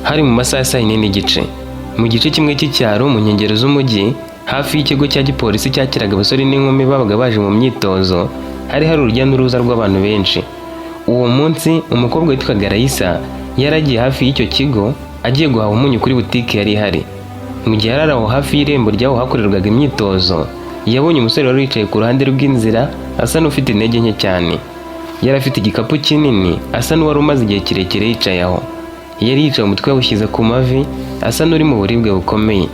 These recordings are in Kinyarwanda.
Hari mu masaha ya saa 4:30, mu gice kimwe cy'icyaro mu nkengero z'umujyi, hafi y'ikigo cya gipolisi cyakiraga abasore n'inkumi babaga baje mu myitozo, hari hari urujya n'uruza rw'abantu benshi. Uwo munsi umukobwa witwaga Raisa yari agiye hafi y'icyo kigo, agiye guhaha umunyu kuri butike yari ihari. Mu gihe yari ari aho hafi y'irembo ry'aho hakorerwaga imyitozo, yabonye umusore wari wicaye ku ruhande rw'inzira, asa n'ufite intege nke cyane. Yari afite igikapu kinini, asa n'uwari umaze igihe kirekire yicaye aho. Yari yicaye, umutwe yawushyize ku mavi, asa n'uri mu buribwe bukomeye.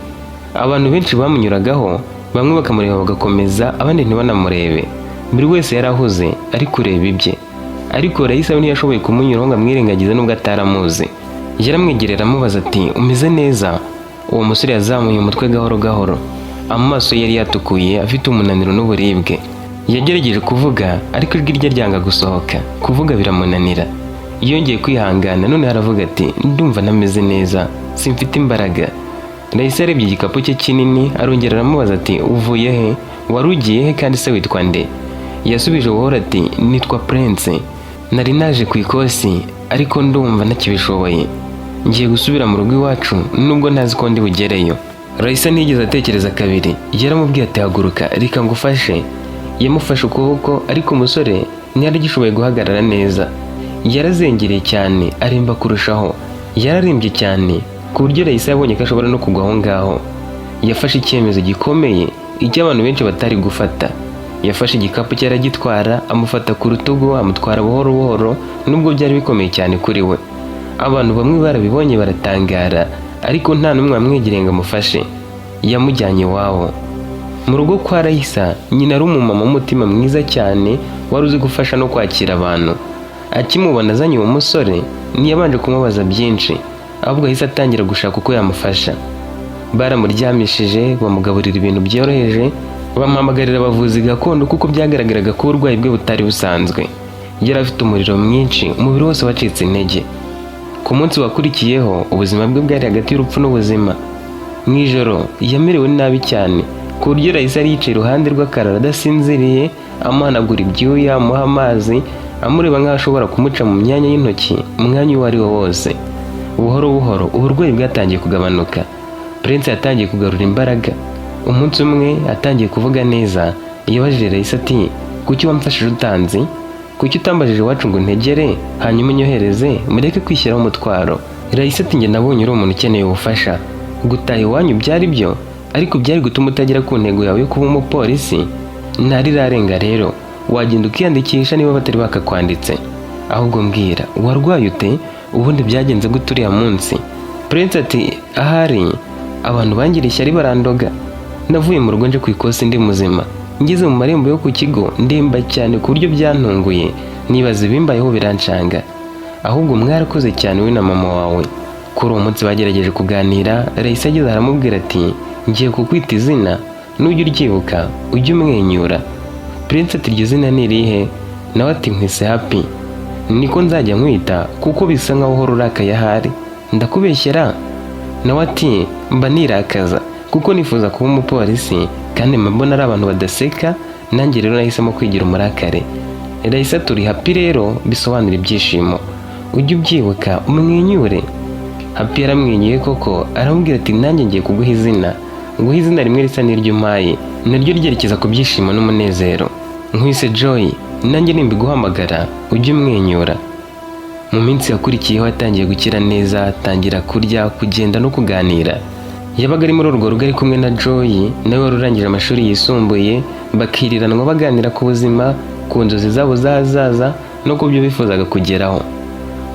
Abantu benshi bamunyuragaho, bamwe bakamureba bagakomeza, abandi ntibanamurebe. Buri wese yari ahuze ari kureba ibye, ariko Raisa we ntiyashoboye kumunyuraho ngo amwirengagize nubwo ataramuzi. Yaramwegerera, amubaza ati: "Umeze neza?" Uwo musore yazamuye umutwe gahoro gahoro. Amaso ye yari yatukuye, afite umunaniro n'uburibwe. Yagerageje kuvuga, ariko ijwi rye ryanga gusohoka, kuvuga biramunanira. Yongeye kwihangana, none aravuga ati: "Ndumva ntameze neza, simfite imbaraga." Raisa yarebye igikapu cye kinini, arongera aramubaza ati: "Uvuye he? Wari ugiye he? Kandi se witwa nde?" Yasubije buhoro ati: "Nitwa Prince. Nari naje ku ikosi, ariko ndumva ntakibishoboye. Ngiye gusubira mu rugo iwacu, nubwo ntazi ko ndi bugereyo." Raisa ntiyigeze atekereza kabiri. Yaramubwiye ati: "Haguruka, reka ngufashe." Yamufashe ukuboko, ariko umusore ntiyari agishoboye guhagarara neza. Yarazengereye cyane, aremba kurushaho. Yararembye cyane ku buryo Raisa yabonye ko ashobora no kugwa aho ngaho. Yafashe icyemezo gikomeye, icyo abantu benshi batari gufata. Yafashe igikapu cye aragitwara, amufata ku rutugu, amutwara buhoro buhoro, nubwo byari bikomeye cyane kuri we. Abantu bamwe barabibonye baratangara, ariko nta n'umwe wamwegereye ngo amufashe. Yamujyanye iwabo mu rugo kwa Raisa. Nyina ari umumama w'umutima mwiza cyane, wari uzi gufasha no kwakira abantu. Akimubona azanye uwo musore, ntiyabanje kumubaza byinshi, ahubwo ahise atangira gushaka uko yamufasha. Baramuryamishije, bamugaburira ibintu byoroheje, bamuhamagarira abavuzi gakondo, kuko byagaragaraga ko uburwayi bwe butari busanzwe. Yari afite umuriro mwinshi, umubiri wose wacitse intege. Ku munsi wakurikiyeho, ubuzima bwe bwari hagati y'urupfu n'ubuzima. Mu ijoro yamerewe nabi cyane, ku buryo Raisa yari yicaye iruhande rw'akarara adasinziriye, amuhanagura ibyuya, amuha amazi, amureba nk'aho ashobora kumuca mu myanya y'intoki umwanya uwo ari wo wose. Buhoro buhoro uburwayi bwatangiye kugabanuka. Prince yatangiye kugarura imbaraga. Umunsi umwe atangiye kuvuga neza, yabajije Raisa ati: "Kuki wamfashije utanzi? Kuki utambajije iwacu ngo ntegere, hanyuma unyohereze, mureke kwishyiraho umutwaro?" Raisa ati: "Njye nabonye uri umuntu ukeneye ubufasha. Gutaha iwanyu byari byo, ariko byari gutuma utagera ku ntego yawe yo kuba umupolisi. Ntarirarenga rero, wagenda ukiyandikisha niba batari bakakwanditse. Ahubwo mbwira, warwaye ute? Ubundi byagenze gute uriya munsi?" Prince ati: "Ahari abantu bangiriye ishyari, barandoga. Navuye mu rugo nje ku ikosi ndi muzima, ngeze mu marembo yo ku kigo ndemba cyane ku buryo byantunguye, nibaza ibimbayeho birancanga. Ahubwo mwarakoze cyane, we na mama wawe." Kuri uwo munsi bagerageje kuganira. Raisa ageze aramubwira ati: "Ngiye kukwita izina, nujya uryibuka ujye umwenyura." Prince ati: "Iryo zina ni irihe?" Nawe ati: "Nkwise Happy, niko nzajya nkwita, kuko bisa nkaho uhora urakaye. Ahari ndakubeshyera?" Nawe ati: "Mba nirakaza kuko nifuza kuba umupolisi, kandi mba mbona ari abantu badaseka. Nanjye rero nahisemo kwigira umurakare." Raisa: "Turi Happy rero, bisobanura ibyishimo. Ujye ubyibuka umwenyure." Happy yaramwenyuye koko, aramubwira ati: "Nanjye ngiye kuguha izina, nguha izina rimwe risa n'iryo umpaye, naryo ryerekeza ku byishimo n'umunezero. Nkwise Joy. Nanjye nimbiguhamagara ujye umwenyura." Mu minsi yakurikiyeho yatangiye gukira neza, atangira kurya, kugenda no kuganira. Yabaga ari muri urwo rugo ari kumwe na Joy, nawe wari urangije amashuri yisumbuye, bakiriranwa baganira ku buzima, ku nzozi zabo z'ahazaza no ku byo bifuzaga kugeraho.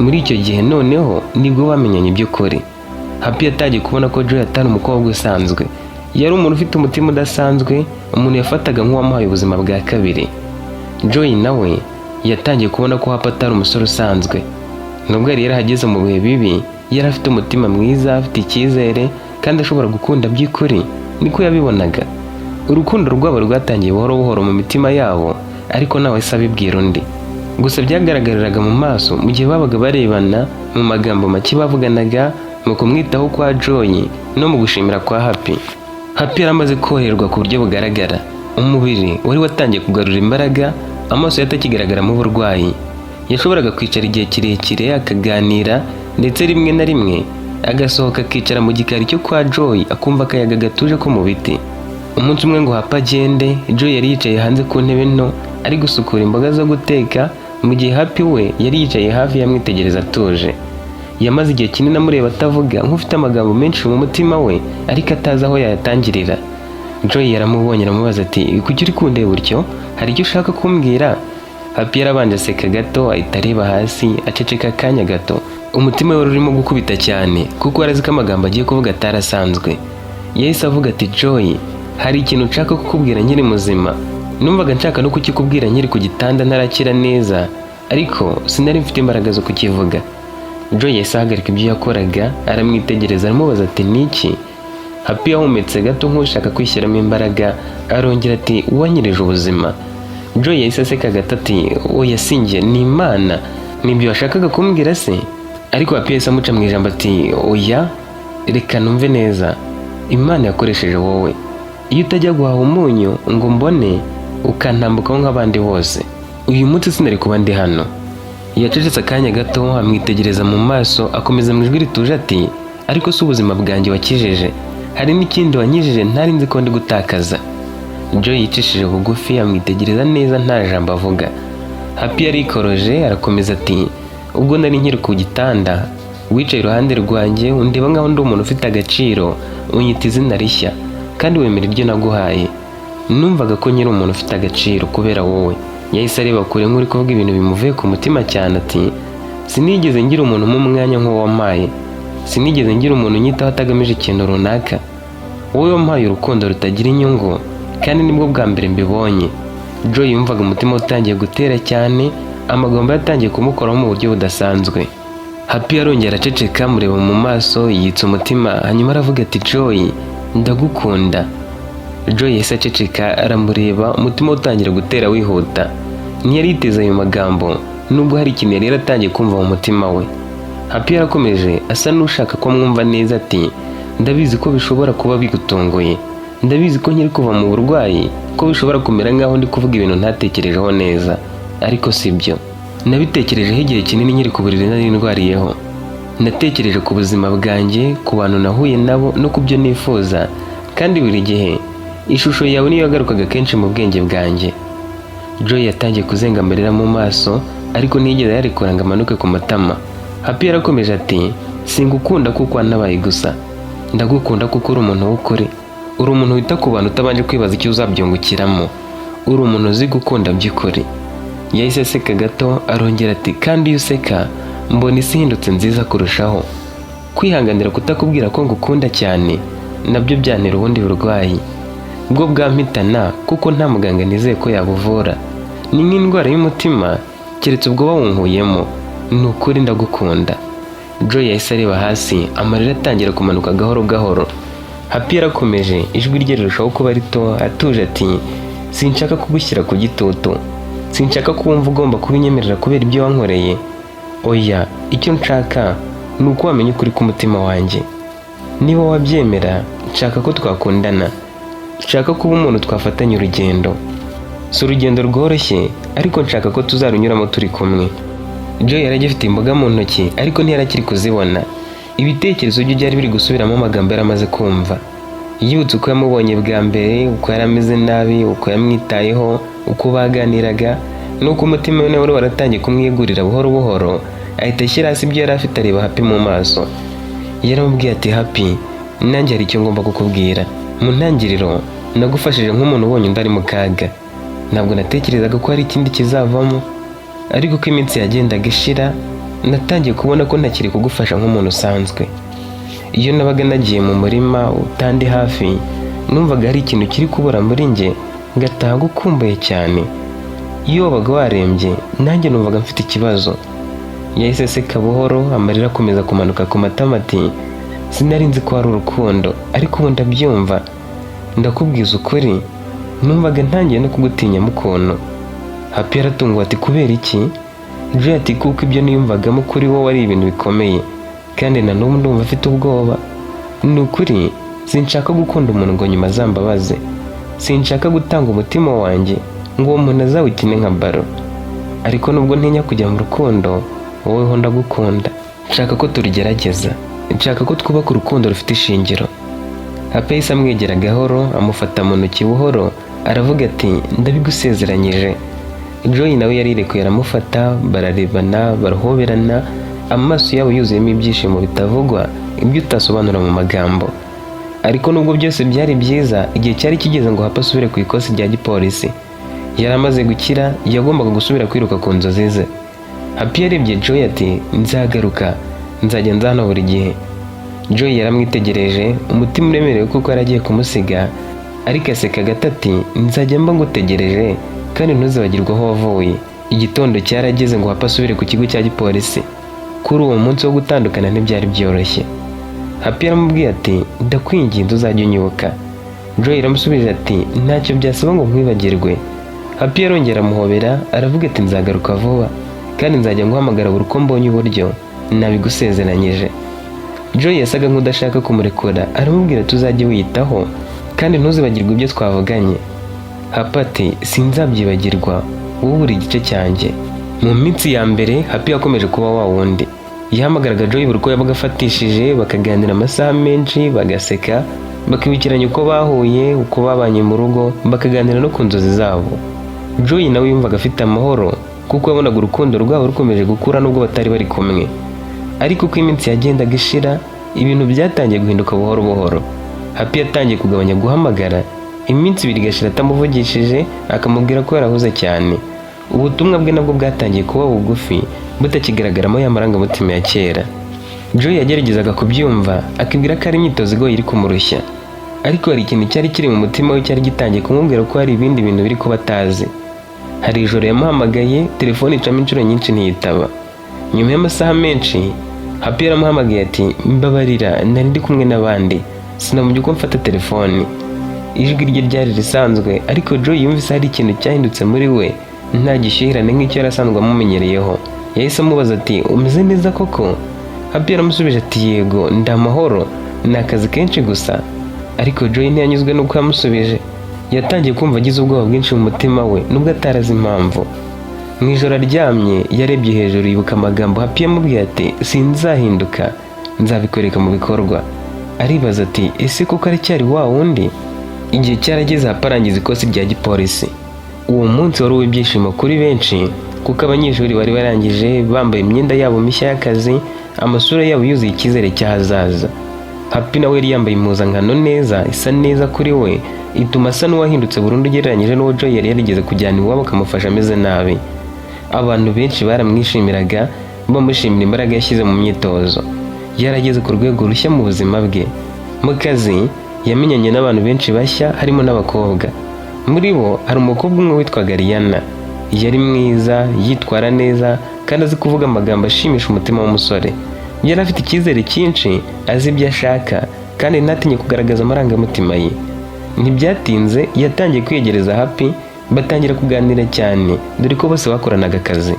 Muri icyo gihe noneho nibwo bamenyanye by'ukuri. Happy yatangiye kubona ko Joy atari umukobwa usanzwe. Yari umuntu ufite umutima udasanzwe, umuntu yafataga nk'uwamuhaye ubuzima bwa kabiri. Joy nawe yatangiye kubona ko Happy atari umusore usanzwe. Nubwo yari yarahageze mu bihe bibi, yari afite umutima mwiza, afite icyizere kandi ashobora gukunda by'ukuri. Niko yabibonaga. Urukundo rwabo rwatangiye buhoro buhoro mu mitima yabo, ariko ntawe se abibwira undi. Gusa byagaragariraga mu maso mu gihe babaga barebana, mu magambo make bavuganaga, mu kumwitaho kwa Joy no mu gushimira kwa Happy. Happy yari amaze koroherwa ku buryo bugaragara. Umubiri wari watangiye kugarura imbaraga, amaso ye atakigaragaramo uburwayi. Yashoboraga kwicara igihe kirekire akaganira, ndetse rimwe na rimwe Agasohoka akicara mu gikari cyo kwa Joy, akumva akayaga gatuje ko mu biti. Umunsi umwe ngo Happy agende, Joy yari yicaye hanze ku ntebe nto ari gusukura imboga zo guteka, mu gihe Happy we yari yicaye hafi yamwitegereza atuje. Yamaze igihe kinini amureba atavuga, nk'ufite amagambo menshi mu mutima we ariko atazi aho yayatangirira. Joy yaramubonye, aramubaza ati: "Kuki uri kundeba utyo? Hari icyo ushaka kumbwira?" Happy yarabanje aseka gato, ahita areba hasi, aceceka akanya gato. Umutima we wari urimo gukubita cyane kuko yari azi ko amagambo agiye kuvuga atari asanzwe. Yahise avuga ati: "Joy, hari ikintu nshaka kukubwira nkiri muzima. Numvaga nshaka no kukikubwira nkiri ku gitanda ntarakira neza, ariko sinari mfite imbaraga zo kukivuga." Joy yahise ahagarika ibyo yakoraga, aramwitegereza, aramubaza ati: "Niki?" Happy yahumetse gato nk'ushaka kwishyiramo imbaraga, arongera ati: "Wanyirije ubuzima." Joy yahise aseka gato ati: "Oya, sinjye, ni Imana. Nibyo washakaga kumbwira se?" Ariko Happy yahise amuca mu ijambo ati: "Oya, reka numve neza. Imana yakoresheje wowe. Iyo utajya guhaha umunyu ngo mbone ukantambukaho nk'abandi bose, uyu munsi sinari kuba ndi hano." Yacecetse akanya gato, amwitegereza mu maso, akomeza mu ijwi rituje ati: "Ariko si ubuzima bwanjye wakijije, hari n'ikindi wankijije ntari nzi ko ndi gutakaza." Joy yicishije bugufi, amwitegereza neza, nta jambo avuga. Happy yarikoroje, arakomeza ati: "Ubwo nari nkiri ku gitanda, wicaye iruhande rwanjye, undeba nkaho ndi umuntu ufite agaciro, unyita izina rishya kandi wemera iryo naguhaye. Numvaga ko nkiri umuntu ufite agaciro kubera wowe." Yahise areba kure nk'uri kuvuga ibintu bimuvuye ku mutima cyane, ati: "Sinigeze ngira umuntu mu mwanya nk'uwo wampaye. Sinigeze ngira umuntu unyitaho atagamije ikintu runaka. Wowe wampaye urukundo rutagira inyungu, kandi nibwo bwa mbere mbibonye." Joy yumvaga umutima utangiye gutera cyane, amagambo yatangiye kumukoraho mu buryo budasanzwe. Happy yarongera araceceka, amureba mu maso, yitsa umutima, hanyuma aravuga ati: "Joy, ndagukunda." Joy yahise aceceka, aramureba, umutima utangira gutera wihuta. Ntiyari yiteze ayo magambo, nubwo hari ikintu yari yaratangiye kumva mu mutima we. Happy yarakomeje, asa n'ushaka ko mwumva neza, ati: "Ndabizi ko bishobora kuba bigutunguye. Ndabizi ko nkiri kuva mu burwayi, ko bishobora kumera nk'aho ndi kuvuga ibintu ntatekerejeho neza, ariko si byo. Nabitekerejeho igihe kinini nkiri ku buriri nari ndwariyeho. Natekereje ku buzima bwanjye, ku bantu nahuye nabo no ku byo nifuza, kandi buri gihe ishusho yawe niyo yagarukaga kenshi mu bwenge bwanjye." Joy yatangiye kuzenga amarira mu maso, ariko ntiyigeze yarekura ngo amanuke ku matama. Happy yarakomeje ati: "Singukunda kuko wantabaye gusa. Ndagukunda kuko uri umuntu w'ukuri. Uri umuntu wita ku bantu utabanje kwibaza icyo uzabyungukiramo. Uri umuntu uzi gukunda by'ukuri." Yahise aseka gato, arongera ati: "Kandi iyo useka mbona isi ihindutse nziza kurushaho. Kwihanganira kutakubwira ko ngukunda cyane nabyo byantera ubundi burwayi bwo bwampitana, kuko nta muganga nizeye ko yabuvura. Ni nk'indwara y'umutima, keretse ubwo bawunkuyemo. Ni ukuri ndagukunda." Joy yahise areba hasi, amarira atangira kumanuka gahoro gahoro. Happy yarakomeje, ijwi rye rirushaho kuba rito, atuje, ati: "Sinshaka kugushyira ku gitutu. Sinshaka ko wumva ugomba kubinyemerera kubera ibyo wankoreye. Oya, icyo nshaka ni uko wamenya ukuri k'umutima wanjye. Niba wabyemera, nshaka ko twakundana. Nshaka kuba umuntu twafatanya urugendo. Si urugendo rworoshye, ariko nshaka ko tuzarunyuramo turi kumwe." Joy yari agifite imboga mu ntoki, ariko ntiyari akiri kuzibona. Ibitekerezo bye byari biri gusubiramo amagambo yari amaze kumva. Yibutse uko yamubonye bwa mbere, uko yari ameze nabi, uko yamwitayeho, uko baganiraga, nuko umutima we nawe wari waratangiye kumwiyegurira buhoro buhoro. Ahita ashyira hasi ibyo yari afite, areba Happy mu maso. Yaramubwiye ati: "Happy, nanjye hari icyo ngomba kukubwira. Mu ntangiriro nagufashije nk'umuntu ubonye undi ari mu kaga. Ntabwo natekerezaga ko hari ikindi kizavamo. Ariko uko iminsi yagendaga ishira, natangiye kubona ko ntakiri kugufasha nk'umuntu usanzwe. Iyo nabaga nagiye mu murima utandi hafi, numvaga hari ikintu kiri kubura muri njye, ngataha gukumbuye cyane. Iyo wabaga warembye, nanjye numvaga mfite ikibazo." Yahise aseka buhoro, amarira akomeza kumanuka ku matama, ati: "Sinari nzi ko hari urukundo, ariko ubu ndabyumva. Ndakubwiza ukuri, numvaga ntangiye no kugutinyamo ukuntu." Happy yaratunguwe ati: "Kubera iki?" Joy ati: "Kuko ibyo niyumvagamo kuri wowe ari ibintu bikomeye, kandi na n'ubu ndumva afite ubwoba. Ni ukuri sinshaka gukunda umuntu ngo nyuma azambabaze. Sinshaka gutanga umutima wanjye ngo uwo muntu azawukine nka ballon. Ariko nubwo ntinya kujya mu rukundo, woweho ndagukunda. Nshaka ko turugerageza." Nshaka ko twubaka urukundo rufite ishingiro." Happy yahise amwegera gahoro, amufata mu ntoki buhoro, aravuga ati: "Ndabigusezeranyije." Joy nawe yarirekuye, aramufata, bararebana, barahoberana, amaso yabo yuzuyemo ibyishimo bitavugwa, ibyo utasobanura mu magambo. Ariko nubwo byose byari byiza, igihe cyari kigeze ngo Happy asubire ku ikosi rya gipolisi. Yari amaze gukira, yagombaga gusubira kwiruka ku nzozi ze. Happy yarebye Joy ati: "Nzagaruka, nzajya nza hano buri gihe." Joy yaramwitegereje, umutima uremerewe kuko yari agiye kumusiga, ariko aseka gato ati: "Nzajya mba ngutegereje, kandi ntuzibagirwe aho wavuye." Igitondo cyarageze ngo Happy asubire ku kigo cya gipolisi. Kuri uwo munsi wo gutandukana ntibyari byoroshye. Happy yaramubwiye ati: "Ndakwinginze, uzajya unyibuka." Joy yaramusubije ati: "Ntacyo byasaba ngo nkwibagirwe." Happy yarongera amuhobera, aravuga ati: "Nzagaruka vuba, kandi nzajya nguhamagara buri uko mbonye uburyo, nabigusezeranyije." Joy yasaga nk'udashaka kumurekura, aramubwira ati: "Uzajye wiyitaho, kandi ntuzibagirwe ibyo twavuganye." Happy ati: "Sinzabyibagirwa, wowe uri igice cyanjye." Mu minsi ya mbere, Happy yakomeje kuba wa wundi. Yahamagaraga Joy buri uko yabaga afatishije, bakaganira amasaha menshi, bagaseka, bakibukiranya uko bahuye, uko babanye mu rugo, bakaganira no ku nzozi zabo. Joy nawe yumvaga afite amahoro kuko yabonaga urukundo rwabo rukomeje gukura nubwo batari bari kumwe. Ariko uko iminsi yagendaga ishira, ibintu byatangiye guhinduka buhoro buhoro. Happy yatangiye kugabanya guhamagara, iminsi 2 igashira atamuvugishije, akamubwira ko yarahuze cyane. Ubutumwa bwe nabwo bwatangiye kuba bugufi, butakigaragaramo ya marangamutima ya kera. Joy yageragezaga kubyumva, akibwira ko ari imyitozo igoye iri kumurushya, ariko hari ikintu cyari kiri mu mutima we cyari gitangiye kumubwira ko hari ibindi bintu biri kuba atazi. Hari ijoro yamuhamagaye, telefone icamo inshuro nyinshi ntiyitaba. Nyuma y'amasaha menshi, Happy yaramuhamagaye ati: "Mbabarira, nari ndi kumwe n'abandi, sinamenya uko mfata telefoni." Ijwi rye ryari risanzwe, ariko Joy yumvise hari ikintu cyahindutse muri we, nta gishyuhirane nk'icyo yari asanzwe amumenyereyeho. Yahise amubaza ati: "Umeze neza koko?" Happy yaramusubije ati: "Yego, ndi amahoro, ni akazi kenshi gusa." Ariko Joy ntiyanyuzwe n'uko yamusubije. Yatangiye kumva agize ubwoba bwinshi mu mutima we, nubwo atarazi impamvu. Mu ijoro aryamye, yarebye hejuru, yibuka amagambo Happy yamubwiye ati: "Sinzahinduka, nzabikwereka mu bikorwa." Aribaza ati: "Ese koko aracyari wa wundi?" Igihe cyarageze, Happy arangiza ikosi rya gipolisi. Uwo munsi wari uw'ibyishimo kuri benshi, kuko abanyeshuri bari barangije bambaye imyenda yabo mishya y'akazi, amasura yabo yuzuye icyizere cy'ahazaza. Happy nawe yari yambaye impuzankano neza, isa neza kuri we, ituma asa n'uwahindutse burundu ugereranyije n'uwo Joy yari yarigeze kujyana iwabo akamufasha ameze nabi. Abantu benshi baramwishimiraga, bamushimira imbaraga yashyize mu myitozo. Yarageze ku rwego rushya mu buzima bwe. Mu kazi yamenyanye n'abantu benshi bashya, harimo n'abakobwa. Muri bo hari umukobwa umwe witwaga Riana. Yari mwiza, yitwara neza, kandi azi kuvuga amagambo ashimisha umutima w'umusore. Yari afite icyizere cyinshi, azi ibyo ashaka, kandi ntatinye kugaragaza amarangamutima ye. Ntibyatinze, yatangiye kwiyegereza Happy, batangira kuganira cyane, dore ko bose bakoranaga akazi.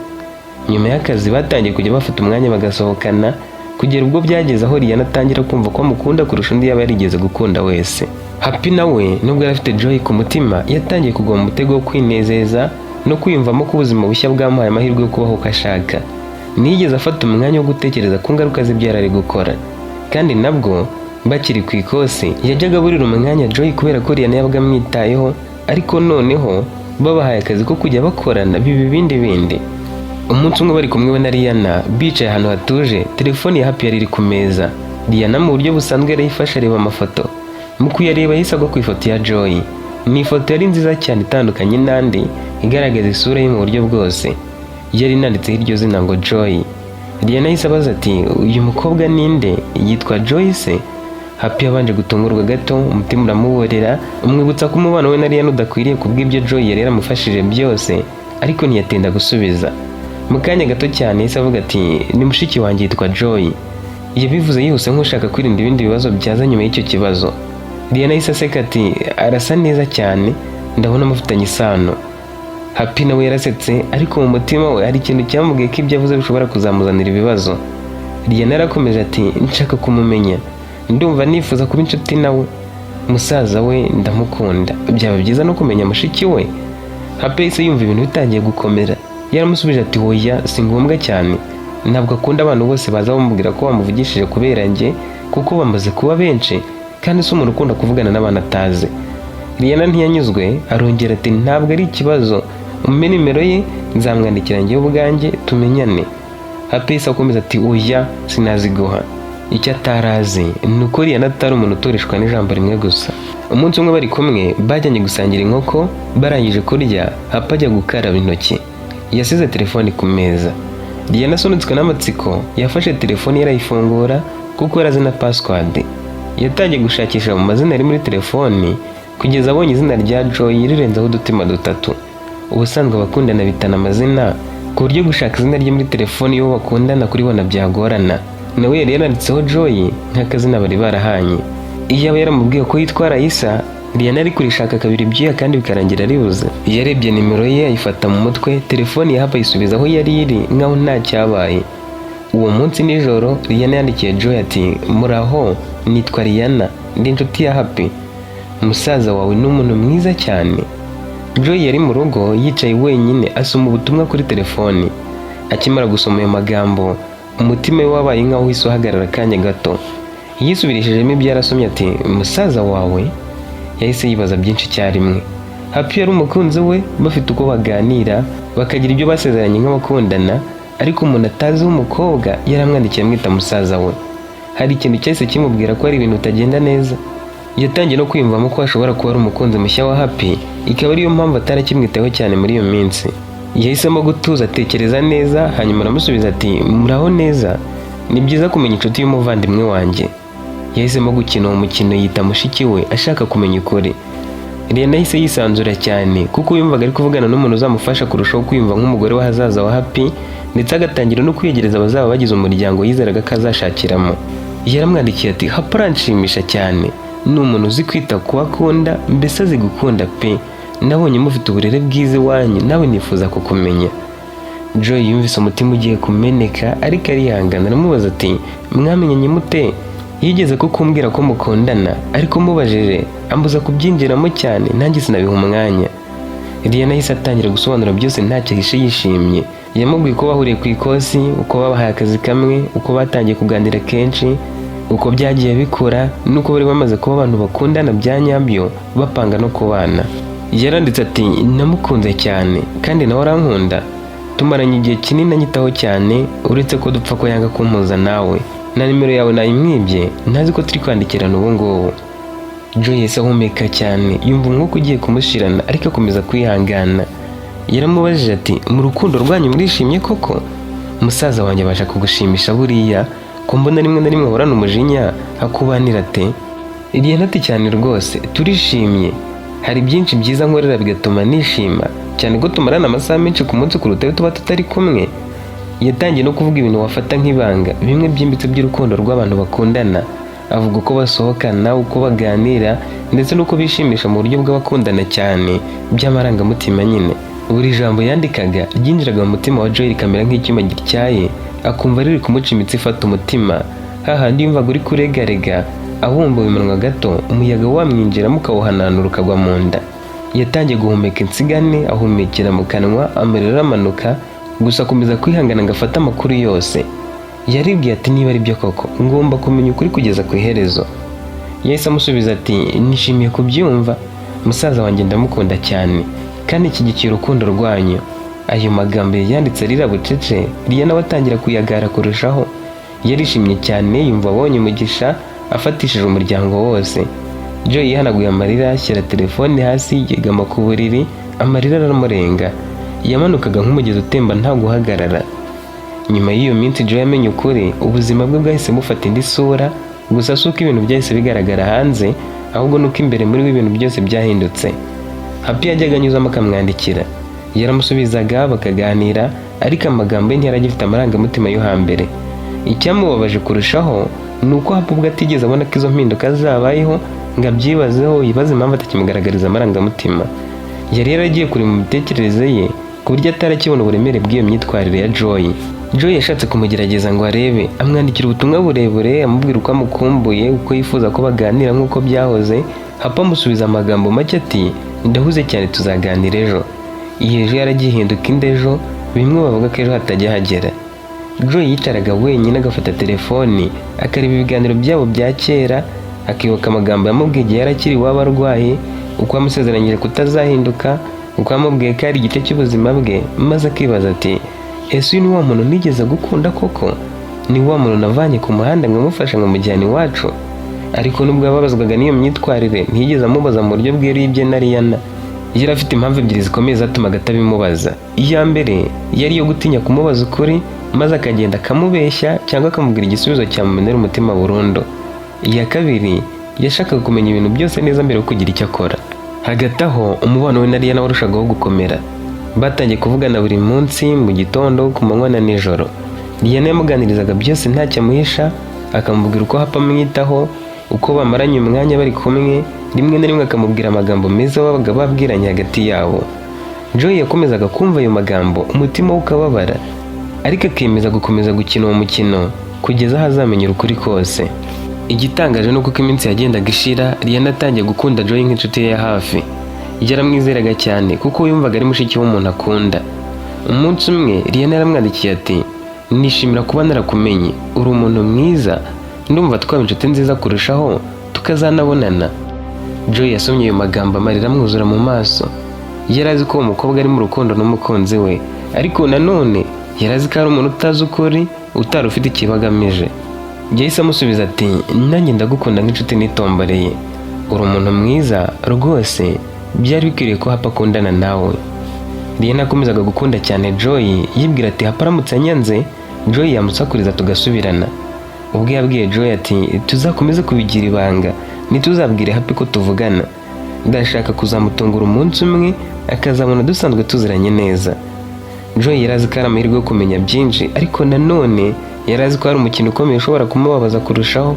Nyuma y'akazi batangiye kujya bafata umwanya bagasohokana, kugera ubwo byageze aho Riana atangira kumva ko amukunda kurusha undi yaba yarigeze gukunda wese. Happy nawe, nubwo yari afite Joy ku mutima, yatangiye kugwa mu mutego wo kwinezeza no kwiyumvamo ko ubuzima bushya bwamuhaye amahirwe yo kubaho uko ashaka. Ntiyigeze afata umwanya wo gutekereza ku ngaruka z'ibyo yari ari gukora. Kandi nabwo bakiri ku ikosi, yajyaga aburira umwanya Joy kubera ko Riana yabaga amwitayeho, ariko noneho babahaye akazi ko kujya bakorana biba ibindi bindi. Umunsi umwe bari kumwe we na Riana bicaye ahantu hatuje, telefoni ya Happy yari iri ku meza. Riana mu buryo busanzwe yarayifashe, areba amafoto. Mu kuyareba, yahise agwa ku ifoto ya Joy. Ni ifoto yari nziza cyane, itandukanye n'andi, igaragaza isura ye mu buryo bwose. Yari inanditseho iryo zina ngo Joy. Riana yahise abaza ati: "Uyu mukobwa ninde? Yitwa Joyce?" Happy yabanje gutungurwa gato, umutima uramuborera, umwibutsa ko umubano we na Riana udakwiriye kubw'ibyo Joy yari yaramufashije byose, ariko ntiyatinda gusubiza. Mu kanya gato cyane yahise avuga ati: "Ni mushiki wanjye, yitwa Joy." Yabivuze yihuse nk'ushaka kwirinda ibindi bibazo byaza nyuma y'icyo kibazo. Riana yahise aseka ati: "Arasa neza cyane, ndabona mufitanye isano." Happy nawe yarasetse, ariko mu mutima we hari ikintu cyamubwiye ko ibyo avuze bishobora kuzamuzanira ibibazo. Riana yarakomeje ati: "Nshaka kumumenya, ndumva nifuza kuba inshuti nawe. Musaza we ndamukunda, byaba byiza no kumenya mushiki we." Happy yahise yumva ibintu bitangiye gukomera. Yaramusubije ati: "Hoya, si ngombwa cyane." Ntabwo akunda abantu bose baza bamubwira ko bamuvugishije kubera njye, kuko bamaze kuba benshi, kandi si umuntu ukunda kuvugana n'abantu atazi." Rihanna ntiyanyuzwe, arongera ati: "Ntabwo ari ikibazo, umpe nimero ye nzamwandikira njyewe ubwanjye tumenyane." Happy yahise akomeza ati: "Oya, sinaziguha." Icyo atarazi ni uko Rihanna atari umuntu utoreshwa n'ijambo rimwe gusa. Umunsi umwe bari kumwe, bajyanye gusangira inkoko. Barangije kurya, Happy ajya gukaraba intoki. Yasize telefoni ku meza. Rihanna asunitswe n'amatsiko yafashe telefoni ye arayifungura, kuko yari azi na password. Yatangiye gushakisha mu mazina ari muri telefoni kugeza abonye izina rya Joy rirenzeho udutima dutatu. Ubusanzwe abakundana bitana amazina, ku buryo gushaka izina rye muri telefoni y'uwo bakundana kuribona byagorana. Nawe yari yaranditseho Joy nk'akazina bari barahanye. Iyo aba yaramubwiye ko yitwa Raisa, Rihanna ari kurishaka kabiri ibyuya kandi bikarangira aribuze. Yarebye nimero ye ayifata mu mutwe, telefoni ya Happy ayisubiza aho yari iri nkaho nta cyabaye. Uwo munsi nijoro Rihanna yandikiye Joy ati: "Muraho, nitwa Rihanna, ndi inshuti ya Happy. Musaza wawe ni umuntu mwiza cyane." Joy yari mu rugo yicaye wenyine, asoma ubutumwa kuri telefoni. Akimara gusoma ayo magambo, umutima we wabaye nkaho uhise uhagarara akanya gato. Yisubirishijemo ibyo yarasomye ati: "Musaza wawe?" Yahise yibaza byinshi icyarimwe. Happy yari umukunzi we, bafite uko baganira, bakagira ibyo basezeranye nk'abakundana, ariko umuntu atazi w'umukobwa yaramwandikiye amwita musaza we. Hari ikintu cyahise kimubwira ko hari ibintu bitagenda neza. Yatangiye no kwiyumvamo ko ashobora kuba ari umukunzi mushya wa Happy, ikaba ariyo mpamvu atarakimwitaho cyane muri iyo minsi. Yahisemo gutuza, atekereza neza, hanyuma aramusubiza ati: "Muraho neza, ni byiza kumenya inshuti y'umuvandimwe wanjye." Yahisemo gukina uwo mukino yita mushiki we, ashaka kumenya ukuri. Rihanna yahise yisanzura cyane, kuko yumvaga ari kuvugana n'umuntu uzamufasha kurushaho kwiyumva nk'umugore w'ahazaza wa Happy, ndetse agatangira no kwiyegereza abazaba bagize umuryango yizeraga ko azashakiramo. Yaramwandikiye ati: "Happy aranshimisha cyane, ni umuntu uzi kwita ku akunda, mbese azi gukunda pe. Nabonye mufite uburere bwiza iwanyu, nawe nifuza kukumenya." Joy yumvise umutima ugiye kumeneka, ariko arihangana, aramubaza ati: "Mwamenyanye mute? Yigeze ko kumbwira ko mukundana, ariko mubajije ambuza kubyinjiramo cyane, nanjye sinabiha umwanya." Rihanna yahise atangira gusobanura byose ntacyo ahishe, yishimye. Yamubwiye uko bahuriye ku ikosi, uko babahaye akazi kamwe, uko batangiye kuganira kenshi, uko byagiye bikura, n'uko bari bamaze kuba abantu bakundana bya nyabyo, bapanga no kubana. Yaranditse ati: "Namukunze cyane kandi nawe arankunda. Tumaranye igihe kinini anyitaho cyane, uretse ko dupfa ko yanga kumpuza nawe. Na nimero yawe nayimwibye, ntazi ko turi kwandikirana ubu ngubu." Joy yahise ahumeka cyane, yumva umwuka ugiye kumushirana, ariko akomeza kwihangana. Yaramubajije ati: "Mu rukundo rwanyu murishimye koko? Musaza wanjye abasha kugushimisha buriya, ko mbona rimwe na rimwe ahorana umujinya, akubanira ate?" Rihanna ati: "Cyane rwose, turishimye. Hari byinshi byiza nkorera bigatuma nishima cyane, ko tumarana amasaha menshi ku munsi kuruta ayo tuba tutari kumwe." Yatangiye no kuvuga ibintu wafata nk'ibanga, bimwe byimbitse by'urukundo rw'abantu bakundana. Avuga uko basohokana, uko baganira, ndetse n'uko bishimisha mu buryo bw'abakundana cyane by'amarangamutima nyine. Buri jambo yandikaga ryinjiraga mu mutima wa Joy rikamera nk'icyuma gityaye, akumva riri kumuca imitsi ifata umutima, hahandi yumvaga uri kuregarega, abumbuye umunwa gato umuyaga wamwinjiramo ukawuhananura ukagwa mu nda. Yatangiye guhumeka insigane, ahumekera mu kanwa, amarira aramanuka, gusa akomeza kwihangana ngo afate amakuru yose. Yaribwiye ati: "Niba ari byo koko, ngomba kumenya ukuri kugeza ku iherezo." Yahise amusubiza ati: "Nishimiye kubyumva. Musaza wanjye ndamukunda cyane kandi nshyigikiye urukundo rwanyu." Ayo magambo yanditse arira bucece, Rihanna nawe atangira kuyagara kurushaho. Yarishimye cyane, yumva abonye umugisha afatishije umuryango wose. Joy yihanaguye amarira, ashyira telefone hasi, yegama ku buriri, amarira aramurenga. Yamanukaga nk'umugezi utemba nta guhagarara. Nyuma y'iyo minsi Joy yamenye ukuri, ubuzima bwe bwahise bufata indi sura. Gusa si uko ibintu byahise bigaragara hanze, ahubwo nuko imbere muri we ibintu byose byahindutse. Happy yajyaga anyuzamo akamwandikira, yaramusubizaga bakaganira, ariko amagambo ye ntiyari agifite amarangamutima yo hambere. Icyamubabaje kurushaho ni uko Happy ubwo atigeze abona ko izo mpinduka zabayeho ngo abyibazeho, yibaze impamvu atakimugaragariza amarangamutima. Yari yaragiye kure mu mitekerereze ye, ku buryo atarakibona uburemere bw'iyo myitwarire ya Joy. Joy yashatse kumugerageza ngo arebe, amwandikira ubutumwa burebure amubwira uko amukumbuye, uko yifuza ko baganira nk'uko byahoze. Happy amusubiza amagambo make ati: "Ndahuze cyane, tuzaganira ejo." Iyi ejo yaragiye ihinduka indi ejo, bimwe bavuga ko ejo hatajya hagera. Joy yicaraga wenyine agafata telefoni, akareba ibiganiro byabo bya kera, akibuka amagambo yamubwiye igihe yari akiri iwabo arwaye, uko yamusezeranyije kutazahinduka, uko yamubwiye ko ari igice cy'ubuzima bwe, maze akibaza ati: "Ese uyu ni wa muntu nigeze gukunda koko? Ni wa muntu navanye ku muhanda nkamufasha nkamujyana iwacu?" Ariko nubwo yababazwaga n'iyo myitwarire, ntiyigeze amubaza mu buryo bweruye ibye na Liyana. Yari afite impamvu ebyiri zikomeye zatumaga atabimubaza. Iya mbere yari iyo gutinya kumubaza ukuri, maze akagenda akamubeshya cyangwa akamubwira igisubizo cyamumenera umutima burundu. Iya kabiri, yashakaga kumenya ibintu byose neza mbere yo kugira icyo akora. Hagati aho, umubano we na Liyana warushagaho gukomera. Batangiye kuvugana buri munsi, mu gitondo, ku manywa na nijoro. Liyana yamuganirizaga byose ntacyo amuhisha, akamubwira uko Happy amwitaho, uko bamaranye umwanya bari kumwe, rimwe na rimwe akamubwira amagambo meza babaga babwiranye hagati yabo. Joy yakomezaga kumva ayo magambo, umutima we ukababara, ariko akemeza gukomeza gukina uwo mukino kugeza aho azamenyera ukuri kose. Igitangaje ni uko uko iminsi yagendaga ishira, Liyana atangiye gukunda Joy nk'inshuti ye ya hafi. Yaramwizeraga cyane kuko yumvaga ari mushiki w'umuntu akunda. Umunsi umwe Liyana yaramwandikiye ati: "Nishimira kuba narakumenye, uri umuntu mwiza, ndumva twaba inshuti nziza kurushaho, tukazanabonana." Joy yasomye ayo magambo, amarira amwuzura mu maso. Yari azi ko uwo mukobwa ari mu rukundo n'umukunzi we, ariko nanone yari azi ko ari umuntu utazi ukuri, utari ufite ikibi agamije. Yahise amusubiza ati: "Nanjye ndagukunda nk'inshuti nitomboreye, uri umuntu mwiza rwose, byari bikwiriye ko Happy akundana nawe." Liyana yakomezaga gukunda cyane Joy, yibwira ati: "Happy aramutse anyanze, Joy yamusakuriza tugasubirana." Ubwo yabwiye Joy ati: "Tuzakomeze kubigira ibanga, ntituzabwire Happy ko tuvugana. Ndashaka kuzamutungura umunsi umwe, akazabona dusanzwe tuziranye neza." Joy yari azi ko ari amahirwe yo kumenya byinshi, ariko nanone yari azi ko hari umukino ukomeye ushobora kumubabaza kurushaho.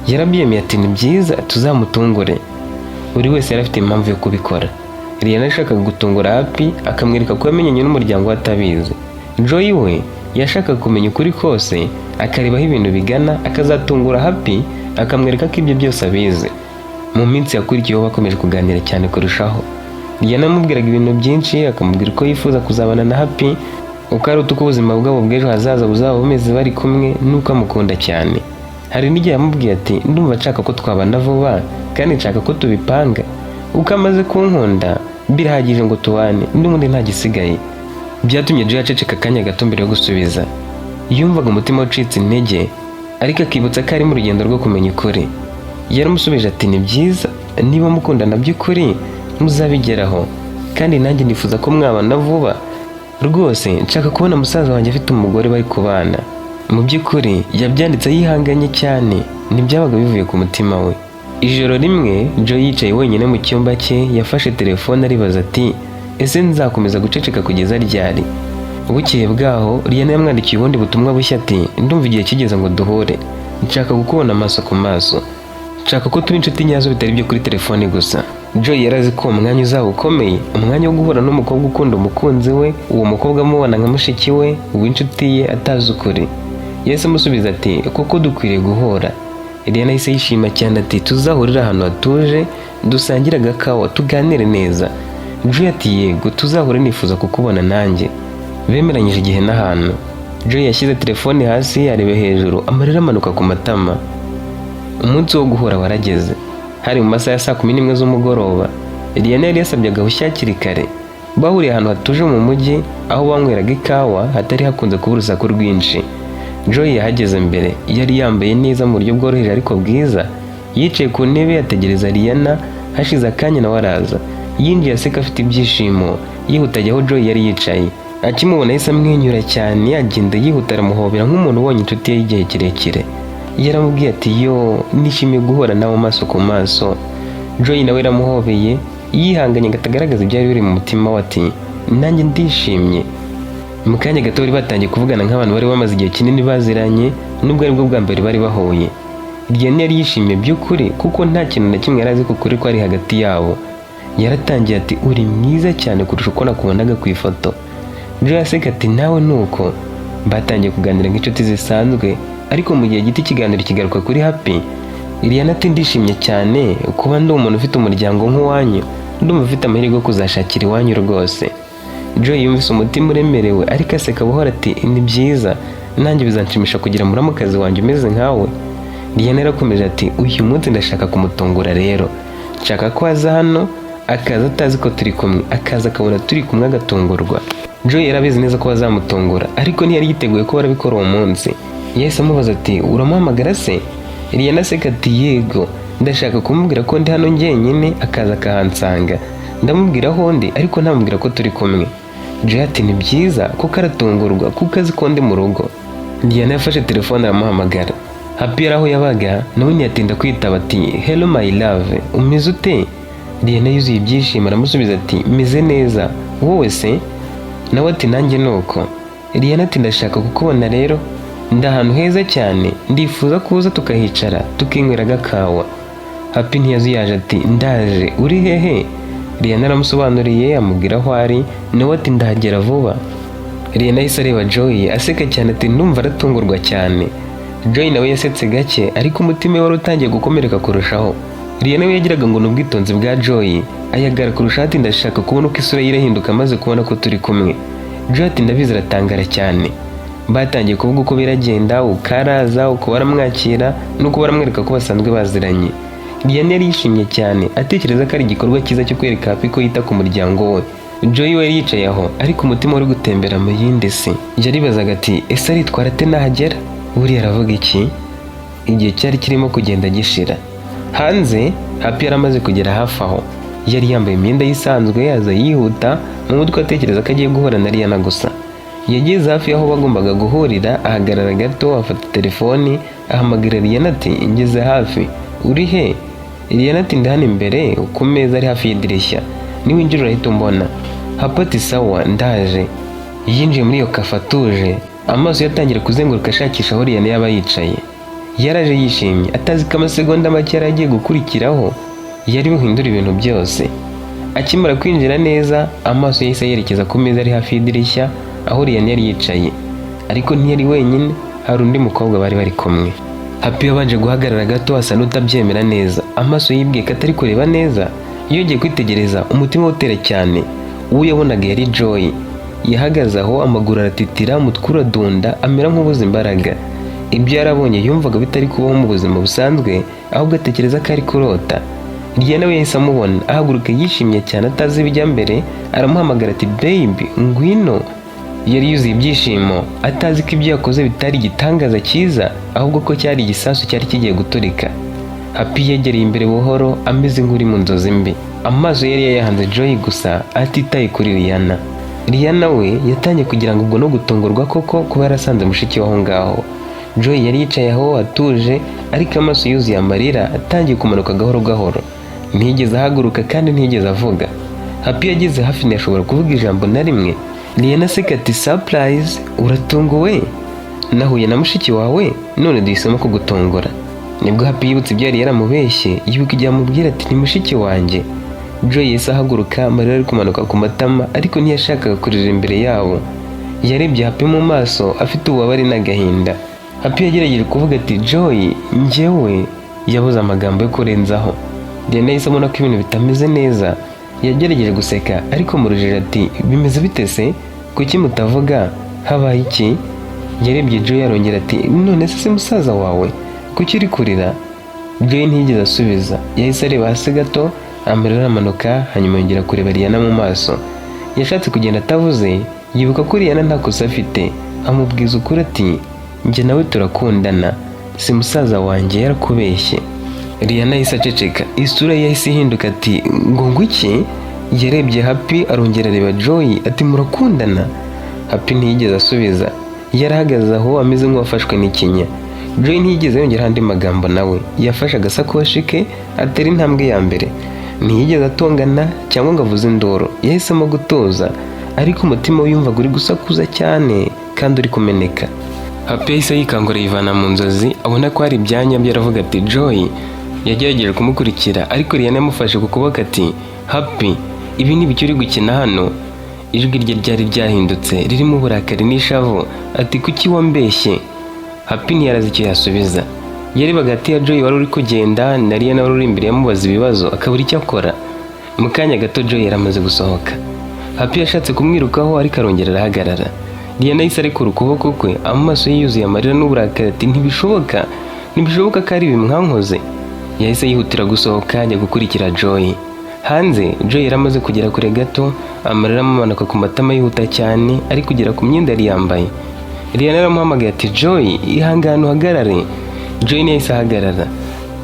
Yarabyemeye ati: "Ni byiza, tuzamutungure." Buri wese yari afite impamvu yo kubikora. Liyana yashakaga gutungura Happy, akamwereka ko yamenyanye n'umuryango we atabizi. Joy we yashakaga kumenya ukuri kose, akareba aho ibintu bigana, akazatungura Happy akamwereka ko ibyo byose abizi. Mu minsi yakurikiyeho bakomeje kuganira cyane kurushaho. Liyana yamubwiraga ibintu byinshi, akamubwira uko yifuza kuzabana na Happy, uko ari uko ubuzima bwabo bw'ejo hazaza buzaba bumeze bari kumwe, n'uko amukunda cyane. Hari n'igihe yamubwiye ati: "Ndumva nshaka ko twabana vuba, kandi nshaka ko tubipanga. Uko amaze kunkunda birahagije ngo tubane, n'ubundi nta gisigaye." Byatumye Joy aceceka akanya gato mbere yo gusubiza. Yumvaga umutima ucitse intege, ariko akibutsa ko ari mu rugendo rwo kumenya ukuri. Yaramusubije ati: "Ni byiza, niba mukundana by'ukuri muzabigeraho, kandi nanjye nifuza ko mwabana vuba rwose. Nshaka kubona musaza wanjye afite umugore bari kubana." Mu by'ukuri yabyanditse yihanganye cyane, ntibyabaga bivuye ku mutima we. Ijoro rimwe Joy yicaye wenyine mu cyumba cye, yafashe telefone aribaza ati: "Ese nzakomeza guceceka kugeza ryari?" Bukeye bwaho Liyana yamwandikiye ubundi butumwa bushya ati: "Ndumva igihe kigeze ngo duhure. Nshaka kukubona amaso ku maso, nshaka ko tuba inshuti nyazo, bitari ibyo kuri telefone gusa." Joy yari azi ko uwo mwanya uzaba ukomeye, umwanya wo guhura n'umukobwa ukunda umukunzi we, uwo mukobwa amubona nka mushiki we w'inshuti ye, atazi ukuri. Yahise amusubiza ati: "Koko dukwiriye guhura." Liyana yahise yishima cyane ati: "Tuzahurire ahantu hatuje, dusangire agakawa, tuganire neza." Joy ati: "Yego, tuzahure, nifuza kukubona nanjye." Bemeranyije igihe n'ahantu. Joy yashyize telefone hasi, areba hejuru, amarira amanuka ku matama. Umunsi wo guhura warageze. Hari mu masaha ya saa 11 z'umugoroba. Liyana yari yasabye agahushya hakiri kare. Bahuriye ahantu hatuje mu mujyi, aho banyweraga ikawa, hatari hakunze kuba urusaku rwinshi. Joy yahageze mbere. Yari yambaye neza mu buryo bworoheje ariko bwiza. Yicaye ku ntebe ategereza Liyana. Hashize akanya nawe araza. Yinjiye aseka afite ibyishimo, yihuta ajya aho Joy yari yicaye. Akimubona yahise amwenyura cyane, agenda yihuta aramuhobera nk'umuntu ubonye inshuti ye y'igihe kirekire. Yaramubwiye ati: "Yo, nishimiye guhura nawe amaso ku maso." Joy nawe yaramuhobeye, yihanganye ngo atagaragaza ibyari biri mu mutima we, ati: "Nanjye ndishimye." Mu kanya gato bari batangiye kuvugana nk'abantu bari bamaze igihe kinini baziranye, nubwo aribwo bwa mbere bari bahuye. Liyana yari yishimiye by'ukuri, kuko nta kintu na kimwe yari azi ku kuri kwari hagati yabo. Yaratangiye ati: "Uri mwiza cyane kurusha uko nakubonaga ku ifoto." Joy aseka ati: "Nawe nuko." Batangiye kuganira nk'inshuti zisanzwe, ariko mu gihe gito ikiganiro kigaruka kuri Happy. Liyana ati: "Ndishimye cyane kuba ndi umuntu ufite umuryango nk'uwanyu, ndumva ufite amahirwe yo kuzashakira iwanyu rwose." Joy yumvise umutima uremerewe, ariko aseka buhoro ati: "Ni byiza." Nanjye bizanshimisha kugira muramukazi wanjye umeze nkawe." Liyana yarakomeje ati: "Uyu munsi ndashaka kumutungura rero. Nshaka ko aza hano, akaza atazi ko turi kumwe, akaza akabona turi kumwe agatungurwa." Joy yarabizi neza ko bazamutungura, ariko ntiyari yiteguye ko barabikora uwo munsi. Yahise amubaza ati: "Uramuhamagara se?" Liyana aseka ati: "Yego, ndashaka kumubwira ko ndi hano njyenyine, akaza akahansanga. Ndamubwira aho ndi, ariko ntamubwira ko turi kumwe." Joy ati: "Ni byiza kuko aratungurwa kuko azi ko ndi mu rugo." Liyana yafashe telefone aramuhamagara. Happy yari aho yabaga, nawe ntiyatinda kwitaba ati: "Hello my love, umeze ute?" Liyana yuzuye ibyishimo aramusubiza ati: "Meze neza, wowe se?" Nawe ati: "Nanjye ni uko." Liyana ati: "Ndashaka kukubona rero, ndi ahantu heza cyane, ndifuza kuza tukahicara tukinywera agakawa." Happy ntiyazuyaje ati: "Ndaje, uri hehe?" Liyana aramusobanuriye, amubwira aho ari, nawe ati: "Ndahagera vuba." Liyana yahise areba Joy aseka cyane ati: "Ndumva aratungurwa cyane." Joy nawe yasetse gake, ariko umutima we wari utangiye gukomereka kurushaho. Liyana we yagiraga ngo ni ubwitonzi bwa Joy, ayagara kurushaho ati: "Ndashaka kubona uko isura ye irahinduka amaze kubona ko turi kumwe." Joy ati: "Ndabizi, aratangara cyane." Batangiye kuvuga uko biragenda, uko araza, uko baramwakira n'uko baramwereka ko basanzwe baziranye. Liyana yari yishimye cyane, atekereza ko ari igikorwa cyiza cyo kwereka Happy ko yita ku muryango we. Joy we yari yicaye aho, ariko umutima wari gutembera mu yindi si. Yaribazaga ati: "Ese aritwara ate nahagera? Buriya aravuga iki?" Igihe cyari kirimo kugenda gishira. Hanze, Happy yari amaze kugera hafi aho. Yari yambaye imyenda yisanzwe, aza yihuta, mu mutwe atekereza ko agiye guhura na Liyana gusa. Yageze hafi y'aho bagombaga guhurira, ahagarara gato, afata telefoni, ahamagara Liyana ati: "Ngeze hafi, uri he?" Liyana ati: "Ndi hano imbere ku meza ari hafi y'idirishya, niwinjira urahita umbona." Happy ati: "Sawa, ndaje." Yinjiye muri iyo cafe atuje, amaso ye atangira kuzenguruka ashakisha aho Liyana yaba yicaye. Yaraje yishimye, atazi ko amasegonda make yari agiye gukurikiraho yari buhindure ibintu byose. Akimara kwinjira neza, amaso yahise yerekeza ku meza ari hafi y'idirishya aho Liyana yari yicaye, ariko ntiyari wenyine, hari undi mukobwa bari bari kumwe. Happy yabanje guhagarara gato, asa n'utabyemera neza. Amaso yibwiye ko atari kureba neza. Yongeye kwitegereza, umutima utera cyane. Uwo yabonaga yari Joy. Yahagaze aho, amaguru aratitira, umutwe uradunda, amera nk'ubuze imbaraga. Ibyo yarabonye yumvaga bitari kubaho mu buzima busanzwe, ahubwo atekereza ko ari kurota. Liyana we yahise amubona, ahaguruka yishimye cyane, atazi ibijya mbere, aramuhamagara ati: "Baby, ngwino." Yari yuzuye ibyishimo, atazi ko ibyo yakoze bitari igitangaza cyiza, ahubwo ko cyari igisasu cyari kigiye guturika. Happy yegereye imbere buhoro, ameze nk'uri mu nzozi mbi. Amaso yari yayahanze Joy gusa, atitaye kuri Liyana. Liyana we yatangiye kugira ngo ubwo no gutungurwa koko kuba yarasanze mushiki we aho ngaho. Joy yari yicaye aho atuje, ariko amaso yuzuye amarira atangiye kumanuka gahoro gahoro. Ntiyigeze ahaguruka kandi ntiyigeze avuga. Happy yageze hafi, ntiyashobora kuvuga ijambo na rimwe. Liyana aseka ati: "Surprise, uratunguwe? Nahuye na mushiki wawe none duhisemo kugutungura." Nibwo Happy yibutse ibyo yari yaramubeshye, yibuka igihe amubwira ati: "Ni mushiki wanjye." Joy yahise ahaguruka, amarira ari kumanuka ku matama, ariko ntiyashakaga kurira imbere yabo. Yarebye Happy mu maso afite ububabare n'agahinda. Happy yagerageje kuvuga ati: "Joy, njyewe..." Yabuze amagambo yo kurenzaho. Liyana yahise abona ko ibintu bitameze neza. Yagerageje guseka, ariko mu rujijo ati: "Bimeze bite se? Kuki mutavuga? Habaye iki?" Yarebye Joy arongera ati: "None se si musaza wawe? Kuki uri kurira?" Joy ntiyigeze asubiza. Yahise areba hasi gato, amarira aramanuka, hanyuma yongera kureba Liyana mu maso. Yashatse kugenda atavuze, yibuka ko Liyana nta kosa afite, amubwiza ukuri ati: "Njye nawe turakundana, si musaza wanjye, yarakubeshye." Liyana yahise aceceka, isura ye yahise ihinduka ati: "Ngo ngwiki?" Yarebye Happy, arongera areba Joy ati: "Murakundana?" Happy ntiyigeze asubiza, yarahagaze aho ameze nk'uwafashwe n'ikinya. Joy ntiyigeze yongeraho andi magambo, nawe yafashe agasakoshi ke atera intambwe ya mbere. Ntiyigeze atongana cyangwa ngo avuze induru, yahisemo gutuza, ariko umutima we yumvaga uri gusakuza cyane kandi uri kumeneka. Happy yahise yikangura, yivana mu nzozi, abona ko hari ibyanya bye, aravuga ati: "Joy." Yagerageje kumukurikira, ariko Liyana yamufashe ku kuboko ati: "Happy, ibi ni ibiki uri gukina hano?" Ijwi rye ryari ryahindutse, ririmo uburakari n'ishavu, ati: "Kuki wambeshye?" Happy ntiyarazi icyo yasubiza. Yarebaga hagati ya Joy wari uri kugenda na Liyana wari uri imbere yamubaza ibibazo, akabura icyo akora. Mu kanya gato Joy yari amaze gusohoka. Happy yashatse kumwirukaho, ariko arongera arahagarara. Liana yahise arekura ukuboko kwe, amaso ye yuzuye amarira n'uburakari, ati: "Ntibishoboka, ntibishoboka ko ari ibi mwankoze." Yahise yihutira gusohoka ajya gukurikira Joy. Hanze, Joy yari amaze kugera kure gato, amarira amumanuka ku matama yihuta cyane, ari kugera ku myenda yari yambaye. Liana yaramuhamagaye ati: "Joy, ihangane uhagarare." Joy ntiyahise ahagarara,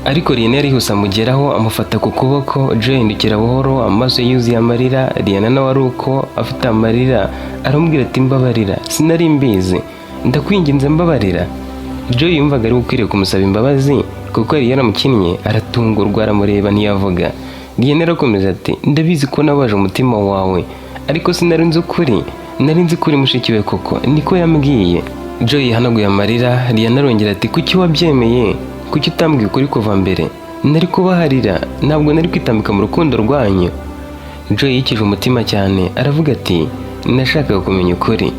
ariko Liana yarihuse amugeraho, amufata ku kuboko. Joy ahindukira buhoro, amaso ye yuzuye amarira. Liana nawe ari uko, afite amarira, aramubwira ati: "Mbabarira, sinari mbizi, ndakwinginze mbabarira." Joy yumvaga ari ukwiriye kumusaba imbabazi kuko yari yaramukinnye, aratungurwa, aramureba ntiyavuga. Liana arakomeza ati: "Ndabizi ko nabaje umutima wawe, ariko sinari nzi ukuri. Nari nzi ko uri mushiki we koko, niko yambwiye." Joy yahanaguye amarira. Liana arongera ati: "Kuki wabyemeye? Kuki utambwiye ukuri kuva mbere? Nari kubaharira, ntabwo nari kwitambika mu rukundo rwanyu." Joy yikije umutima cyane, aravuga ati: "Nashakaga kumenya ukuri.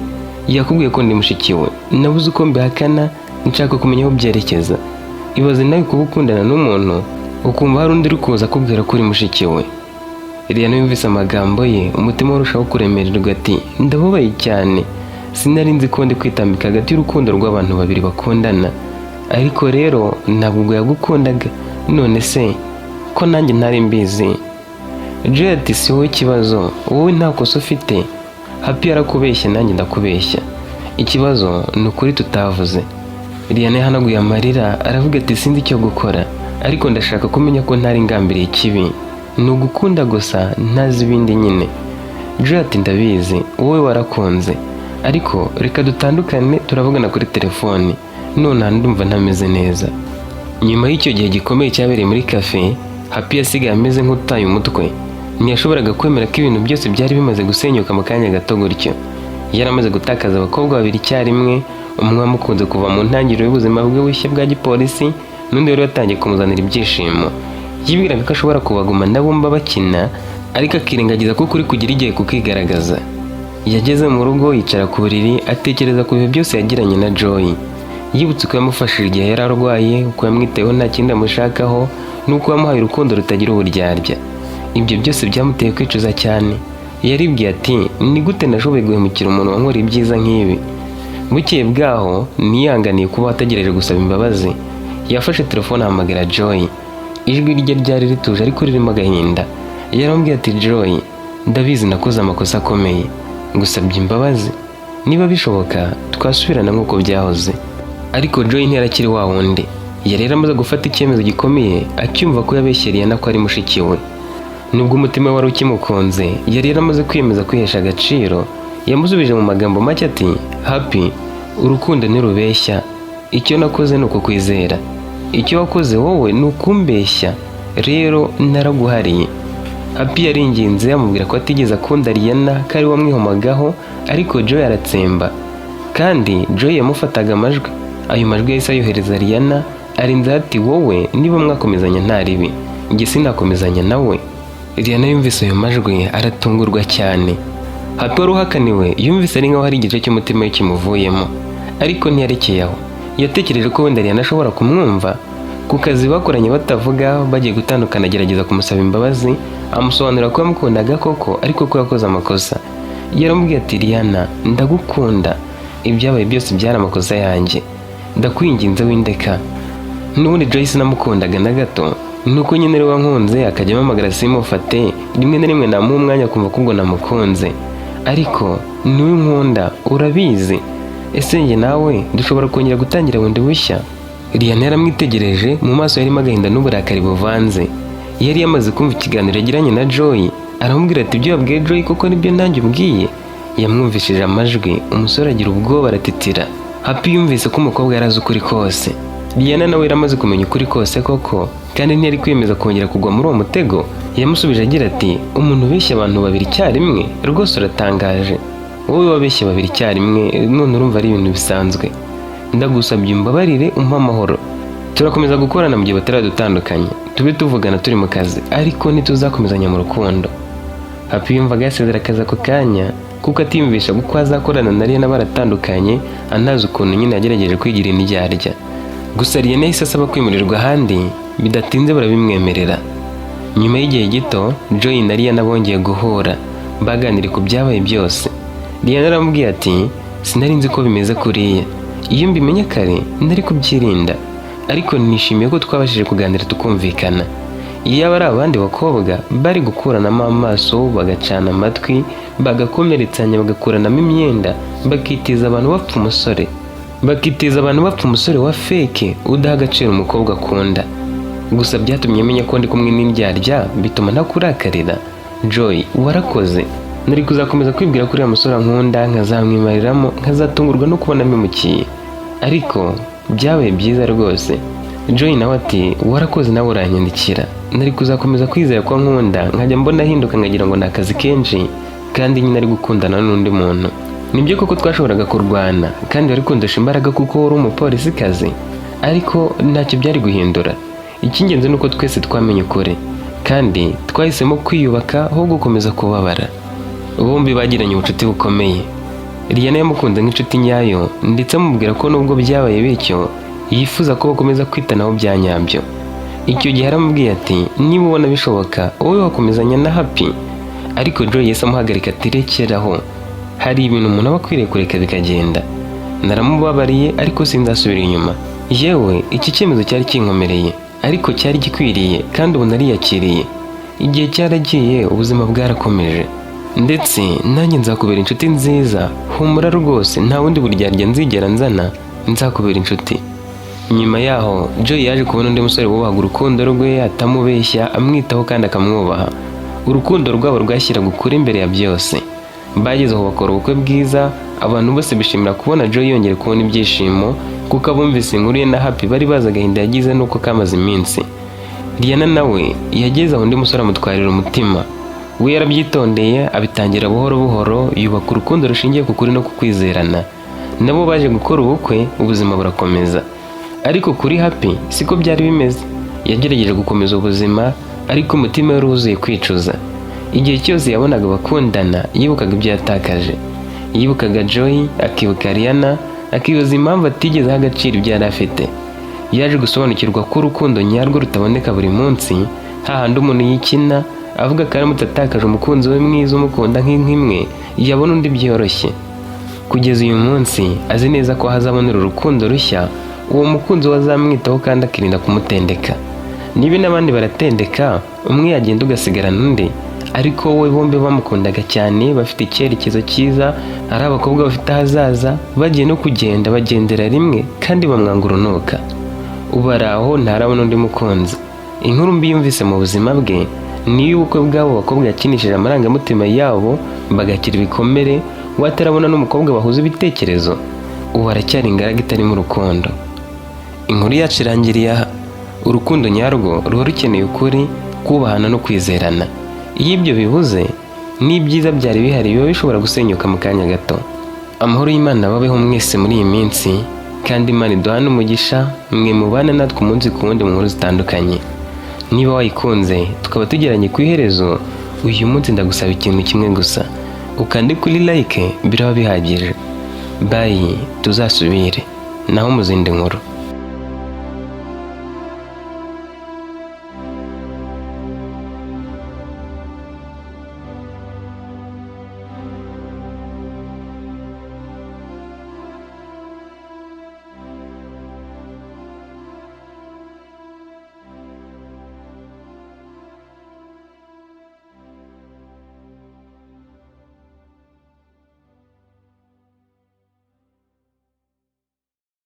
Yakubwiye ko ndi mushiki we, nabuze uko mbihakana, nshaka kumenya aho byerekeza. Ibaze nawe kuba ukundana n'umuntu, ukumva hari undi uri kuza akubwira ko uri mushiki we." Liana yumvise amagambo ye, umutima urushaho kuremererwa, ati: "Ndababaye cyane. Sinari nzi ko ndi kwitambika hagati y'urukundo rw'abantu babiri bakundana. Ariko rero ntabwo ubwo yagukundaga. None se ko nanjye ntari mbizi?" Joy ati: "Si wowe ikibazo, wowe nta kosa ufite. Happy yarakubeshya, nanjye ndakubeshya. Ikibazo ni ukuri tutavuze." Liana yahanaguye amarira, aravuga ati: "Sinzi icyo gukora, ariko ndashaka kumenya ko ntari ngambiriye ikibi, ni ugukunda gusa, ntazi ibindi nyine." Joy ati: "Ndabizi, wowe warakunze, ariko reka dutandukane, turavugana kuri telefoni nonaha, ndumva ntameze neza." Nyuma y'icyo gihe gikomeye cyabereye muri cafe, Happy yasigaye ameze nk'utaye umutwe. Ntiyashoboraga kwemera ko ibintu byose byari bimaze gusenyuka mu kanya gato gutyo. Yari amaze gutakaza abakobwa babiri icyarimwe, umwe wamukunze kuva mu ntangiriro y'ubuzima bwe bushya bwa gipolisi, n'undi wari watangiye kumuzanira ibyishimo. Yibwiraga ko ashobora kubagumana bombi bakina, ariko akirengagiza ko ukuri kugira igihe kukigaragaza. Yageze mu rugo, yicara ku buriri, atekereza ku bihe byose yagiranye na Joy. Yibutse uko yamufashije igihe yari arwaye, uko yamwitayeho nta kindi amushakaho, n'uko yamuhaye urukundo rutagira uburyarya. Ibyo byose byamuteye kwicuza cyane. Yaribwiye ati: "Ni gute nashoboye guhemukira umuntu wankoreye ibyiza nk'ibi?" Bukeye bwaho, ntiyihanganiye kuba ategereje gusaba imbabazi. Yafashe telefone, ahamagara Joy. Ijwi rye ryari rituje ariko ririmo agahinda. Yaramubwiye ati: "Joy, ndabizi nakoze amakosa akomeye, ngusabye imbabazi. Niba bishoboka twasubirana nk'uko byahoze." Ariko Joy ntiyarakiri wa wundi. Yari yaramaze gufata icyemezo gikomeye acyumva ko yabeshye Liana ko ari mushiki we. Nubwo umutima we wari ukimukunze, yari yaramaze kwiyemeza kwihesha agaciro. Yamusubije mu magambo make ati: "Happy, urukundo ntirubeshya. Icyo nakoze ni ukukwizera, icyo wakoze wowe ni ukumbeshya. Rero naraguhariye." Happy yaringinze, amubwira ko atigeze akunda Liana, ko ari we wamwihomagaho, ariko Joy aratsemba. Kandi Joy yamufataga amajwi. Ayo majwi yahise ayohereza Liana, arinze ati: "Wowe niba mwakomezanya nta ribi, njye sinakomezanya nawe." Liana yumvise ayo majwi aratungurwa cyane. Happy wari uhakaniwe yumvise ari nkaho hari igice cy'umutima we kimuvuyemo, ariko ntiyarekeye aho. Yatekereje ko wenda Liana ashobora kumwumva. Ku kazi bakoranye batavuga, bagiye gutandukana agerageza kumusaba imbabazi, amusobanurira ko yamukundaga koko, ariko ko yakoze amakosa. Yaramubwiye ati: "Liana, ndagukunda, ibyabaye byose byari amakosa yanjye, ndakwinginze windeka. N'ubundi Joyce namukundaga na gato, nuko nyine ari wankunze akajya ampamagara simufate, rimwe na rimwe namuha umwanya akumva ko ubwo namukunze, ariko niwe nkunda, urabizi. Ese njye nawe dushobora kongera gutangira bundi bushya?" Liana yaramwitegereje, mu maso yarimo agahinda n'uburakari buvanze. Yari yamaze kumva ikiganiro yagiranye na Joy. Aramubwira ati: "Ibyo wabwiye Joy koko nibyo nanjye umbwiye?" Yamwumvishije amajwi, umusore agira ubwoba, aratitira. Happy yumvise ko umukobwa yari azi ukuri kose. Liana nawe yari amaze kumenya ukuri kose koko, kandi ntiyari kwiyemeza kongera kugwa muri uwo mutego. Yamusubije agira ati: "Umuntu ubeshya abantu babiri icyarimwe, rwose uratangaje. Wowe wabeshye babiri icyarimwe, none urumva ari ibintu bisanzwe. Ndagusabye umbabarire, umpe amahoro. Turakomeza gukorana mu gihe bataradutandukanya, tube tuvugana turi mu kazi, ariko ntituzakomezanya mu rukundo." Happy yumvaga yasezera akazi ako kanya, kuko atiyumvisha uko azakorana na Liana baratandukanye, anazi ukuntu nyine yagerageje kwigira indyarya. Gusa Liana yahise asaba kwimurirwa ahandi, bidatinze barabimwemerera. Nyuma y'igihe gito, Joy na Liana bongeye guhura, baganiriye ku byabaye byose. Liana aramubwiye ati: Sinari nzi ko bimeze kuriya. Iyo mbimenya kare nari kubyirinda, ariko nishimiye ko twabashije kuganira tukumvikana. Iyo ari abandi bakobwa bari gukuranamo amaso, bagacana amatwi, bagakomeretsanya, bagakuranamo imyenda, bakitiza abantu bapfa umusore, bakitiza abantu bapfa umusore wa fake udaha agaciro umukobwa akunda. Gusa byatumye menya ko ndi kumwe n'indyarya, bituma ntakurakarira. Joy, warakoze. Nari kuzakomeza kwibwira ko uriya musore ankunda, nkazamwimariramo, nkazatungurwa no kubona mpemukiye, ariko byabaye byiza rwose. Joy nawe ati: "Warakoze nawe uranyandikira. Nari kuzakomeza kwizera ko nkunda, nkajya mbona ahinduka, nkagira ngo ni akazi kenshi, kandi nyine ari gukundana n'undi muntu. Nibyo koko twashoboraga kurwana, kandi wari kundusha imbaraga kuko wari umupolisikazi, ariko ntacyo byari guhindura. Icy'ingenzi ni uko twese twamenye ukuri, kandi twahisemo kwiyubaka aho gukomeza kubabara." Bombi bagiranye ubucuti bukomeye. Liyana yamukunze nk'inshuti nyayo, ndetse amubwira ko nubwo byabaye bityo yifuza ko bakomeza kwitanaho bya nyabyo. Icyo gihe aramubwiye ati: "Niba ubona bishoboka, wowe wakomezanya na Happy." Ariko Joy yahise amuhagarika ati: "Rekeraho, hari ibintu umuntu aba akwiriye kureka bikagenda. Naramubabariye, ariko sinzasubira inyuma. Yewe, iki cyemezo cyari kinkomereye, ariko cyari gikwiriye, kandi ubu nariyakiriye. Igihe cyaragiye, ubuzima bwarakomeje, ndetse nanjye nzakubera inshuti nziza. Humura rwose, nta wundi buryarya nzigera nzana, nzakubera inshuti." Nyuma yaho Joy yaje kubona undi musore wubahaga urukundo rwe, atamubeshya, amwitaho kandi akamwubaha. Urukundo rwabo rwashyiraga ukuri imbere ya byose. Bageze aho bakora ubukwe bwiza, abantu bose bishimira kubona Joy yongera kubona ibyishimo, kuko abumvise inkuru ye na Happy bari bazi agahinda yagize n'uko kamaze iminsi. Liana nawe yageze aho undi musore amutwarira umutima. We yarabyitondeye, abitangira buhoro buhoro, yubaka urukundo rushingiye ku kuri no ku kwizerana. Nabo baje gukora ubukwe, ubuzima burakomeza. Ariko kuri Happy siko byari bimeze. Yagerageje gukomeza ubuzima, ariko umutima wari wuzuye kwicuza. Igihe cyose yabonaga abakundana, yibukaga ibyo yatakaje. Yibukaga Joy, akibuka Liana, akibaza impamvu atigeze aha agaciro ibyo yari afite. Yaje gusobanukirwa ko urukundo nyarwo rutaboneka buri munsi, hahandi umuntu yikina avuga ko aramutse atakaje umukunzi we mwiza umukunda nk'imwe, yabona undi byoroshye. Kugeza uyu munsi azi neza ko azabonera urukundo rushya, uwo mukunzi we azamwitaho kandi akirinda kumutendeka. Niba n'abandi baratendeka, umwe yagenda ugasigarana undi, ariko we bombi bamukundaga cyane, bafite icyerekezo cyiza, ari abakobwa bafite ahazaza, bagiye no kugenda bagendera rimwe kandi bamwanga urunuka. Ubu ari aho, ntarabona undi mukunzi. Inkuru mbi yumvise mu buzima bwe ni iy'ubukwe bw'abo bakobwa yakinishije amarangamutima yabo bagakira ibikomere, we atarabona n'umukobwa bahuza ibitekerezo. Ubu aracyari ingaragu itarimo urukundo. Inkuru yacu irangiriye aha. Urukundo nyarwo ruba rukeneye ukuri, kubahana no kwizerana. Iyo ibyo bibuze, n'ibyiza byari bihari biba bishobora gusenyuka mu kanya gato. Amahoro y'Imana babeho mwese muri iyi minsi, kandi Imana iduhane umugisha mwe mubane natwe umunsi ku wundi mu nkuru zitandukanye. Niba wayikunze, tukaba tugeranye ku iherezo uyu munsi, ndagusaba ikintu kimwe gusa: ukande kuri like, biraba bihagije. Bye, tuzasubire naho mu zindi nkuru.